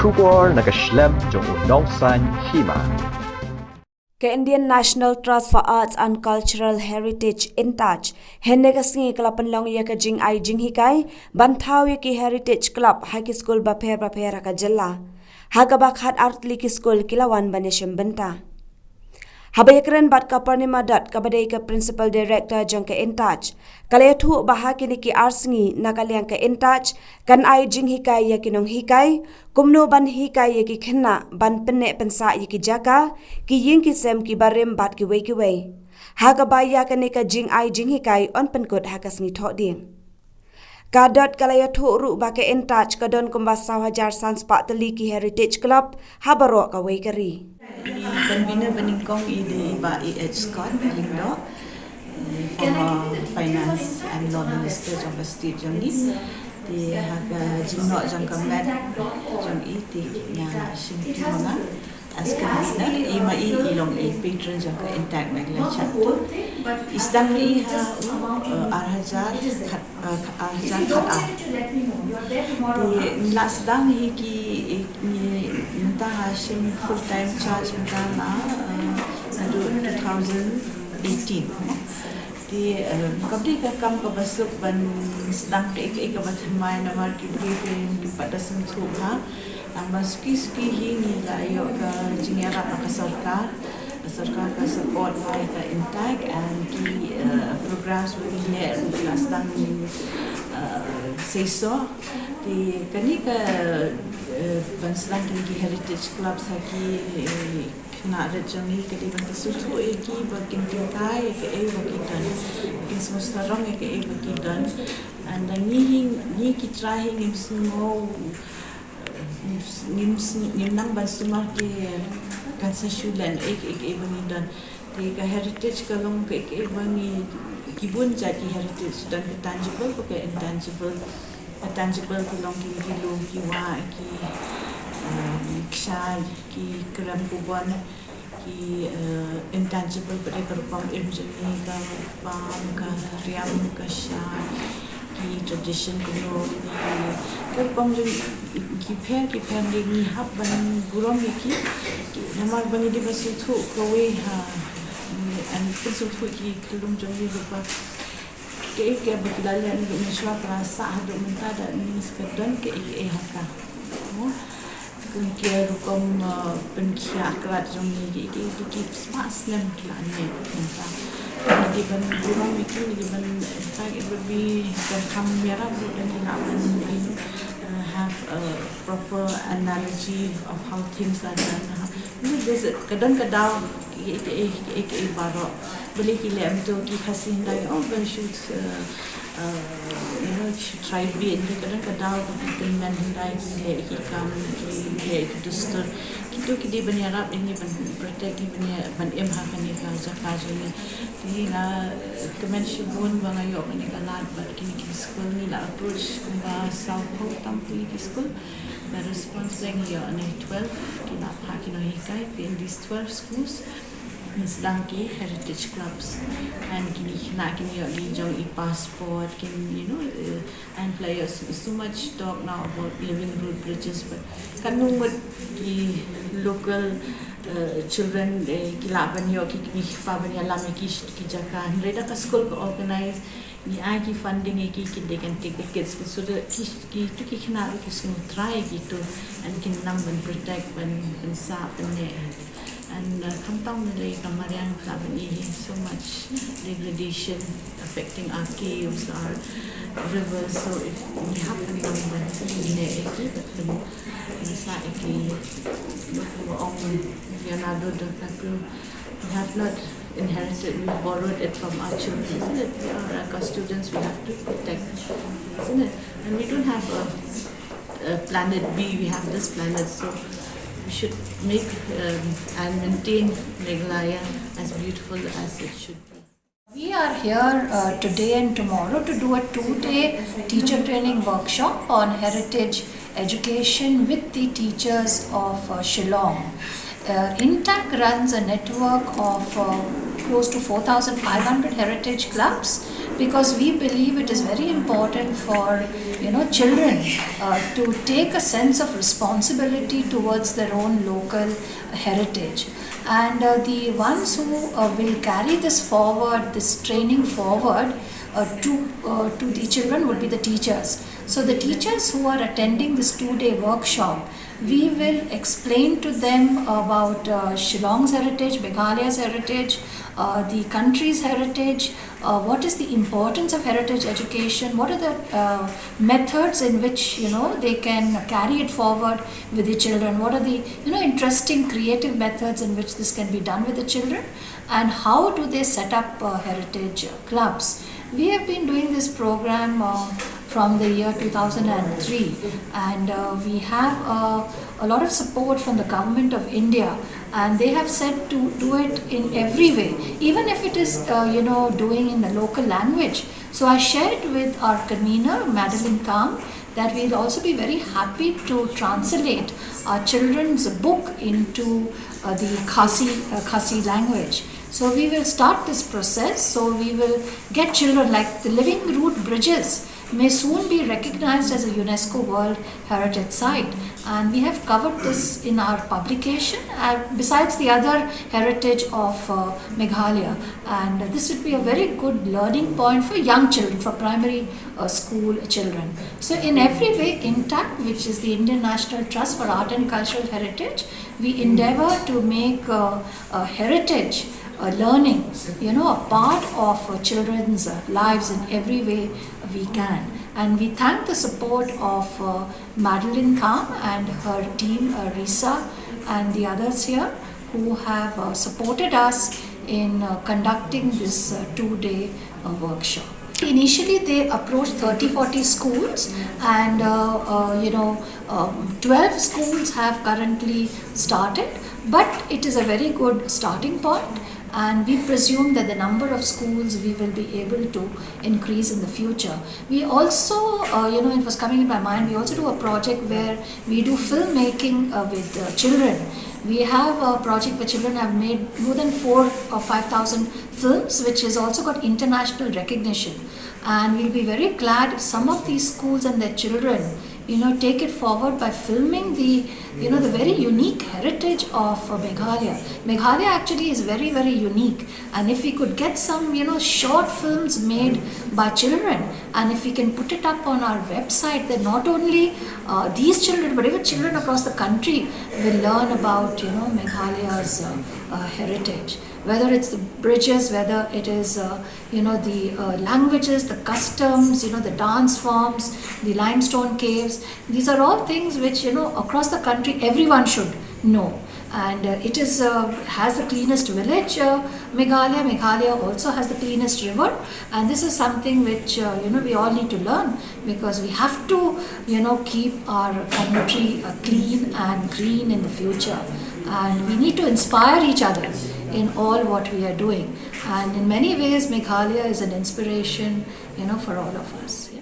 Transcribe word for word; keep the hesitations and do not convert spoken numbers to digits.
Khubor na ka shlem jong u nongsan hima. Ka Indian National Trust for Arts and Cultural Heritage, INTACH, hynne ka sngi ka la pynlong ïa ka jingai jinghikai ban thaw ïa ki Heritage Club ha ki skul bapher bapher ha ka jylla, ha kaba khatar tylli ki skul ki la wan ban ïashim bynta. Haba ïakren bad ka Purnima Dutt kaba dei ka Principal Director jong ka INTACH, ka la ïathuh ba ha kine ki ar sngi na ka liang ka INTACH kan ai jinghikai ïa ki nonghikai kumno ban hikai ïa ki khynnah ban pynneh pynsah ïa ki jaka, ki ïing ki sem, ki barim bad kiwei kiwei. Ha kaba ïa kane ka jingai jinghikai yn pynkut ha ka sngi Thohdieng. Ka Dutt ka la ïathuh ruh ba ka INTACH ka don kumba saw hajar san spah tylli ki Heritage Club ha baroh kawei ka ri. I convener ba nyngkong i dei i Bah A H Scott Lyngdoh, eh, former Finance and Law Minister jong ka state jong ngi. Te ha ka jingnoh jong ka met jong i te nga la shim tu ma nga as convener, i ma i i long i patron jong ka INTACH Meghalaya Chapter. I sdang i ha u, eh, ar hajar khat, eh, ar hajar khat ar. Te la sdang hi ki, eh, ni mynta nga shim full time charge mynta na, eh, naduh two thousand eighteen. Te, eh, ka dei ka kam kaba suk ban sdang kaei kaei kaba thymmai namar ki briew ki pat da sngewthuh bha. Tang ba suki suki hi ngi la ïoh ka jingïarap na ka sorkar. Ka sorkar ka support ïa ka INTACH and ki, eh, programs ba ngi leh ruh la sdang, eh, seisoh. Te kane ka, eh, ban sdang kine ki Heritage Clubs ha ki, eh, khynnah rit jong ngi ka dei ban pynsngewthuh ïa ki ba kin tyngkai ïa kaei ba ki don, ba kin sngewsarong ïa kaei ba ki don. And, uh, ngi hi, ngi ki trai hi ngim sngew, ngim sng-, ngim nang ban sumar te kan sa shu len ei ei ei ba ngi don. Te ka heritage ka long kaei kaei ba ngi, ki bun jait ki heritage, don ka tangible bad ka intangible. Ka tangible ka long ki, ki lum, ki wah, ki, um, kshaid, ki krem kubon, ki, eh, intangible pat ka rukom im jong ngi, ka bam, ka riam, ka shai, ki tradition kumno ngi, ka rukom jong ngi ki pher ki pher, ngi hap ban burom ïa ki, ki namar ba ngi dei ban sngewthuh kawei ha, and pynsngewthuh ki khyllung jong ngi ruh ba kaei kaei ba ki la leh naduh mynshuwa ka la sah haduh mynta, da ngi sa ka don kaei kaei ha ka. Mo? Kum ki rukom, uh, pynkhiah krat jong ngi, ki, ki, ki, ki spah snem ki la neh mynta. Ngi dei ban burom ïa ki, ngi dei ban, in fact, it would be, kan kham ïarap ruh lada ngi lah ban, you know, uh, have a proper analogy of how things are done. You know, there's a, ka don ka daw, ki, ki, ki, ki, ki baroh. Balei ki leh mynta ki Khasi hyndai, oh, ban shoot, uh, uh, you know, ki shoot tribe, and ka don ka daw, ki tymmen hyndai, ki leh ki kam, ki leh ki dustur. Kito ki dei ban ïarap, ngi ban protect, ngi ban ïa, ban im ha kane ka jaka jong ngi. Te nga, uh, kmen shibun ba nga ïoh kane ka lad bad kine ki skul, ngi la approach kumba saw phew tam kine ki skul. Ka response ba ngi ïoh ne twelve ki la phah ki nonghikai, te in these twelve schools ngi sdang ki heritage clubs. And kine ki khynnah kin ïoh ki jong i passport, kin, you know, uh, and la ïoh so, so much talk now about living root bridges, but kan ngut ki local, uh, children, eh, ki lah ban ïoh ki kmie ki kpa ban ïalam ïa ki, ki jaka. Hynrei da ka skul ka organize, ngi ai ki funding ïa ki, ki, they can take the kids. So the ki, kito ki khynnah ruh ki sngewthuh ïa kito, and kin nang ban protect, ban, ban sah, ban neh. And, uh, khamtam lei ka mariang ka ban i hi, so much degradation affecting our caves, our rivers. So if we have to nang ban neh ïa ki, ban, ban sah ïa ki, ong Leonardo DiCaprio, we have not inherited, we borrowed it from our children, isn't it? We are, like, our students, we have to protect, isn't it? And we don't have a, a planet B, we have this planet, so we should make, um, and maintain Meghalaya as beautiful as it should be. We are here, uh, today and tomorrow to do a two-day teacher training workshop on heritage education with the teachers of, uh, Shillong. Uh, INTACH runs a network of, uh, close to four thousand five hundred heritage clubs, Because we believe it is very important for, you know, children uh, to take a sense of responsibility towards their own local heritage. And uh, the ones who uh, will carry this forward, this training forward uh, to uh, to the children, would be the teachers. So the teachers who are attending this two-day workshop, we will explain to them about uh, Shillong's heritage, Meghalaya's heritage, uh, the country's heritage, uh, what is the importance of heritage education, what are the uh, methods in which, you know, they can carry it forward with the children, what are the, you know, interesting creative methods in which this can be done with the children, and how do they set up uh, heritage clubs. We have been doing this program uh, from the year two thousand three, and uh, we have uh, a lot of support from the Government of India, and they have said to do it in every way, even if it is, uh, you know, doing in the local language. So I shared with our convener, Madeline Kam, that we'll also be very happy to translate our children's book into uh, the Khasi, uh, Khasi language. So we will start this process. So we will get children, like the Living Root Bridges may soon be recognized as a UNESCO World Heritage Site. And we have covered this in our publication, uh, besides the other heritage of uh, Meghalaya. And this would be a very good learning point for young children, for primary uh, school children. So in every way, INTACH, which is the Indian National Trust for Art and Cultural Heritage, we endeavor to make uh, uh, heritage uh, learning, you know, a part of uh, children's uh, lives in every way we can. And we thank the support of uh, Madeline Kam and her team, uh, Risa, and the others here who have uh, supported us in uh, conducting this uh, two-day uh, workshop. Initially, they approached thirty, forty schools, and uh, uh, you know, um, twelve schools have currently started, but it is a very good starting point, and we presume that the number of schools we will be able to increase in the future. We also, uh, you know, it was coming in my mind, we also do a project where we do filmmaking uh, with uh, children. We have a project where children have made more than four or five thousand films, which has also got international recognition. And we'll be very glad if some of these schools and their children, you know, take it forward by filming the, you know, the very unique heritage of uh, Meghalaya. Meghalaya actually is very, very unique. And if we could get some, you know, short films made by children, and if we can put it up on our website, then not only uh, these children, but even children across the country will learn about, you know, Meghalaya's uh, uh, heritage. Whether it's the bridges, whether it is, uh, you know, the uh, languages, the customs, you know, the dance forms, the limestone caves. These are all things which, you know, across the country, everyone should know. And uh, it is uh, has the cleanest village, uh, Meghalaya. Meghalaya also has the cleanest river, and this is something which, uh, you know, we all need to learn, because we have to, you know, keep our country uh, clean and green in the future. And we need to inspire each other in all what we are doing. And in many ways, Meghalaya is an inspiration, you know, for all of us. Yeah.